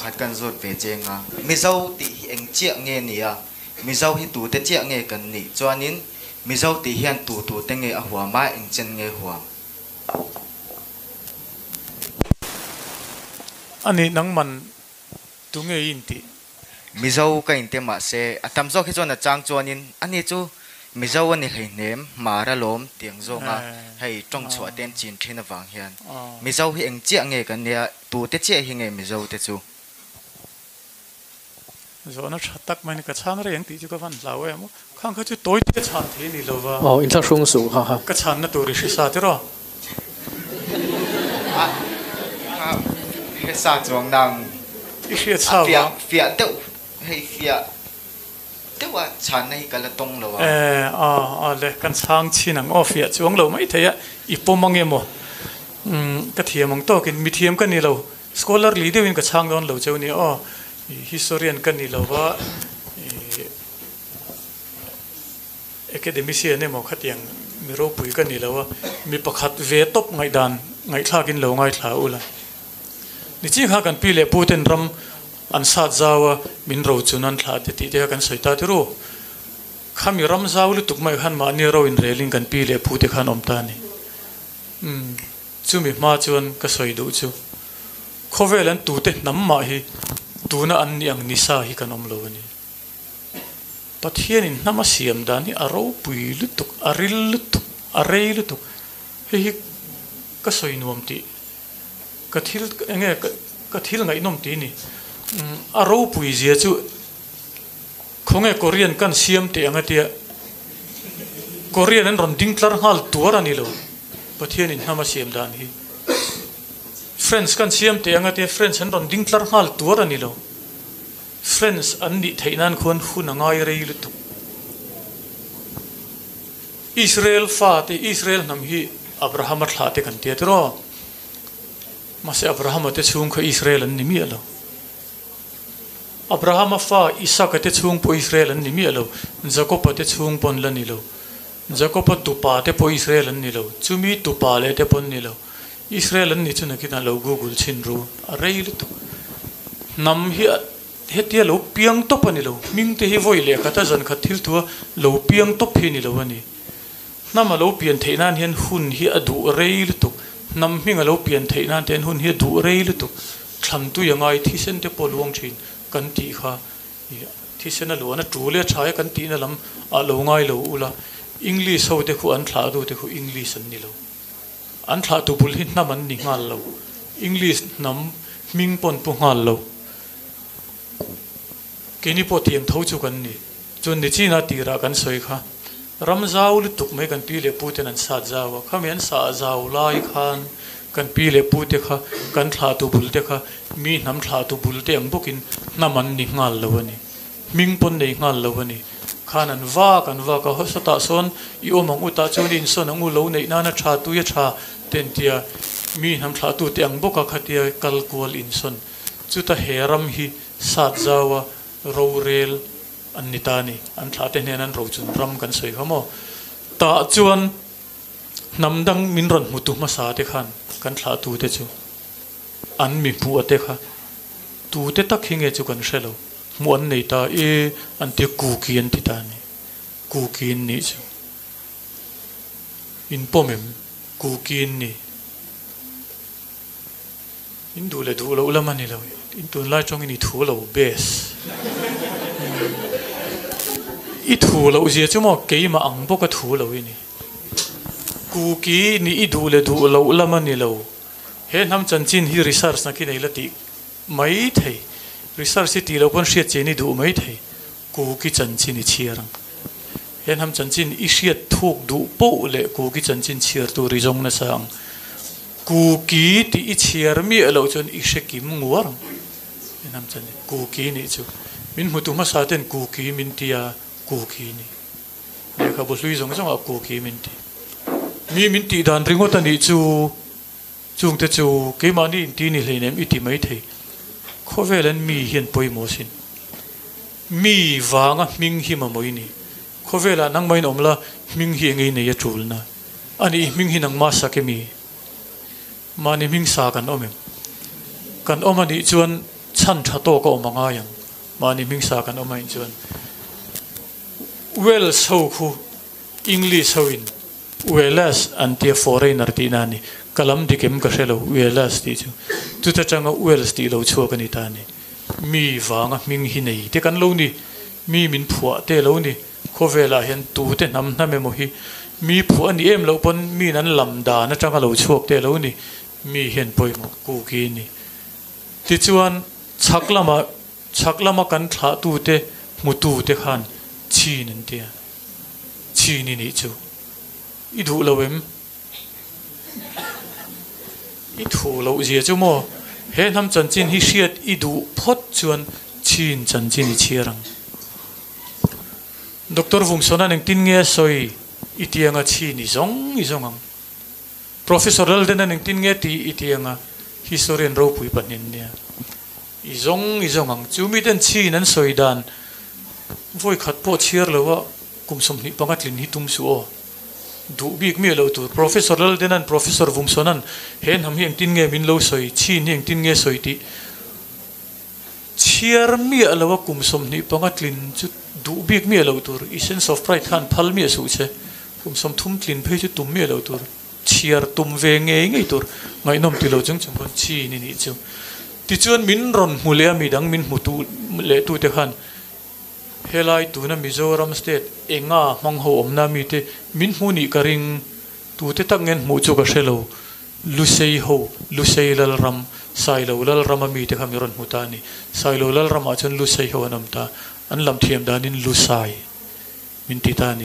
pakhat kan zawt ve cheng a, Mizo tih hi eng chiah nge ni a, Mizo hi tute chiah nge kan nih? Chuanin Mizo tih hian tu tute nge a huam a, eng chen nge huam? A nih nangman tunge i intih? Mizo ka inte mahse a tam zawk hi chuan a chang chuanin ani chu Mizo a ni hleihnem, Hmar a lawm tiang zawnga hei tawng chhuah te an chin thin avang hian Mizo hi eng chiah nge kan nia, tute chiah hi nge Mizo te chu? Zawhna tha tak mai ni ka chhan reng tih chu ka van hlau em aw. Khang kha chu tawi te chhan thei a ni lo va. Aw, inthlahrung suh kha kha. Ka chhanna tur i hre sa tiraw? A hre sa chuang nang. I hriat sa vang. A fiah deuh, hei fiah deuh a chhanna hi ka la tawng lo a. E, a, a le, kan chhang chhin ang aw, fiah chuang lo mai thei a, i pawm ang em aw? Umm, ka thiam ang tawkin, mithiam ka ni lo, scholarly deuhin ka chhang dawn lo cheu nia aw. Historian ka ni lo va, academician emaw khatiang mi ropui ka ni lo a, mi pakhat ve tawp ngaihdan ngaihthlakin lo ngaithla u la. Niching kha kan pi leh pu ten ram an sat zau a, min ro chun an thlah te tih te kha kan sawi ta tirû. Khami ram zau lutuk mai khan mahni ro inrelin kan pi leh pu te khan awm ta a ni. Umm. Chumi hma chuan ka sawi duh chu khawvel an tute hnam mah hi tuna an ni ang nisa hi kan awm lo a ni. Pathianin hnam a siam dan hi a ropui lutuk, a ril lutuk, a rei lutuk. Hei hi ka sawi nuam tih, ka thil eng nge ka thil ngaihnawm tih a ni. A ropui zia chu khawnge Korean kan siam teh ang a tia, Korean an rawn ding tlar nghal tuar a ni lo, Pathianin hnam a siam dan hi. French kan siam teh ang a tia, French an rawn ding tlar nghal tuar a ni lo. French an nih theih nan khuan hun a ngai rei lutuk. Israel fate, Israel hnam hi Abrahama thlah te kan tia tiraw? Mahse Abrahama te chhung kha Israel an ni miah lo. Abrahama fa Isaka te chhung pawh Israel an ni miah lo, Jakoba te chhung pawh an la ni lo. Jakoba tupa te pawh Israel an ni lo, chumi tupa leh te pawh an ni lo. Israel an ni chu nakinah lo Google chhin ru, a rei lutuk. Hnam hi hetia lo piang tawp a ni lo, hming te hi vawi leh khat a zan khat thil thua lo piang tawp hi a ni lo a ni. Hnam a lo pian theih nan hian hun hi a duh rei lutuk, hnam hming a lo pian theih nan te hian hun hi a duh rei lutuk. Thlan tui a ngai thisen te pawh luang thin kan tih kha thisen a luan a tul e a tha e kan tihna lam ah lo ngai lo ula English ho te khu an thlah tu te khu English an ni lo an thlah tu bul hi hnam an ni nghal lo English hnam hming pawn pu nghal lo keini pawh tiang tho chu kan ni chuan nichina tirah kan sawi kha ram zau lutuk mai kan pi leh pu ten an sat zau a khami an sah zau lai khan Kan pi leh pu te kha, kan thlahtu bul te kha, mi hnam thlahtu bul te ang bawkin hnam an ni nghal lo a ni. Hming pawn nei nghal lo a ni. Khan an vak an vak a, sawtah sawn i awm ang u tah chuan i insawn ang u lo neih nana tha tui a tha te an tia, mi hnam thlahtu te ang bawka khatia kal kual insawn. Chuta he ram hi sat zaua rorel an ni ta a ni. An thlah te hnen an rochun ram kan sawi kha maw? Tah chuan. Hnam dang min rawn hmutu hmasa te khan kan thlahtu te chu an mi hmuh te kha tute tak hi nge chu kan hre lo, hmuh an nei ta e an tia kuki an ti ta a ni, kuki in nih chu in pawm em kuki in ni in duh leh duh loh lam a ni lo in tunlai tawngin i thu lo bes i thu loh zia chu maw keimah ang bawka thu lo i ni. Kuki nih i duh leh duh loh lam a ni lo. He hnam chanchin hi research na khi nei la tih mai thei. Research hi tih loh pawn hriat chian i duh mai thei. Kuki chanchin i chhiar ang. He hnam chanchin i hriat thuk duh poh leh Kuki chanchin chhiar tur i zawng nasa ang. Kuki tih i chhiar miah loh chuan i hre kim nguar ang. He hnam chanchin Kuki nih chu min hmutu hmasa ten Kuki min tia Kuki nih. Lehkhabu hlui zawng zawngah Kuki min ti. Mi min tih dan ringawt a nih chu, chungte chu keimahni inti ni hleinem i ti mai thei. Khawvel an mi hian pawimawh sin. Mi vanga hming hi mamawh i ni. Khawvelah nangmahin awm la, hming hi engei nei a tulna a ni. I hming hi nangmah sak emi? Mahni hming sa kan awm em? Kan awm a nih chuan. Chhan tha tawk a awm a ngai ang. Mahni hming sa kan awm ahin chuan Wales ho khu English ho in Wales an tia foreigner tihna a ni. Ka lam dik em ka hre lo Wales tih chu. Chuta tanga Wales tih lo chhuak a ni ta a ni. Mi vanga hming hi nei te kan lo ni. Mi min phuah te lo ni. Khawvelah hian tute hnam hnam emaw hi mi phuah a ni em loh pawn min an lam dan atanga lo chhuak te lo ni. Mi hian pawimawh kuk hi a ni. Tichuan chhak lama chhak lama kan thlahtute hmutute khan chin an ti a, chin i nih chu i duh lo em? I thu loh zia chu maw? He hnam chanchin hi hriat i duh phawt chuan chin chanchin i chhiar ang. Doctor Vumsawna'n engtin nge a sawi i tianga chin i zawng i zawng ang. Professor Laldena'n engtin nge tih i ti anga historian ropui pahnin nia i zawng i zawng ang. Chu miten chin an sawi dan vawi khat pawh chhiar lo a kum 25 tlin hi tum suh aw. Duh bik miah lo tur. Professor Laldena'n Professor Vumsawna'n he hnam hi engtin nge min lo sawi, chin hi engtin nge sawi tih chhiar miah lo a kum 25 tlin chu duh bik miah lo tur. I sense of pride khan phal miah suh che. Kum 30 tlin phei chu tum miah lo tur, chhiar tum ve ngei ngei tur, ngaihnawm ti lo chung chung khawn chin i nih chu. Tichuan min rawn hmu leh a midang min hmu tu leh tute khan helai tuna Mizoram state enga hmang ho awmna mite min hmu nih ka ring, tute tak ngen hmuh chu ka hre lo, Lusei ho, Lusei Lalram, Sailo Lalrama mite kha min rawn hmu ta a ni. Sailo Lalramah chuan Lusei ho an awm ta, an lam thiam danin Lusai min ti ta a ni.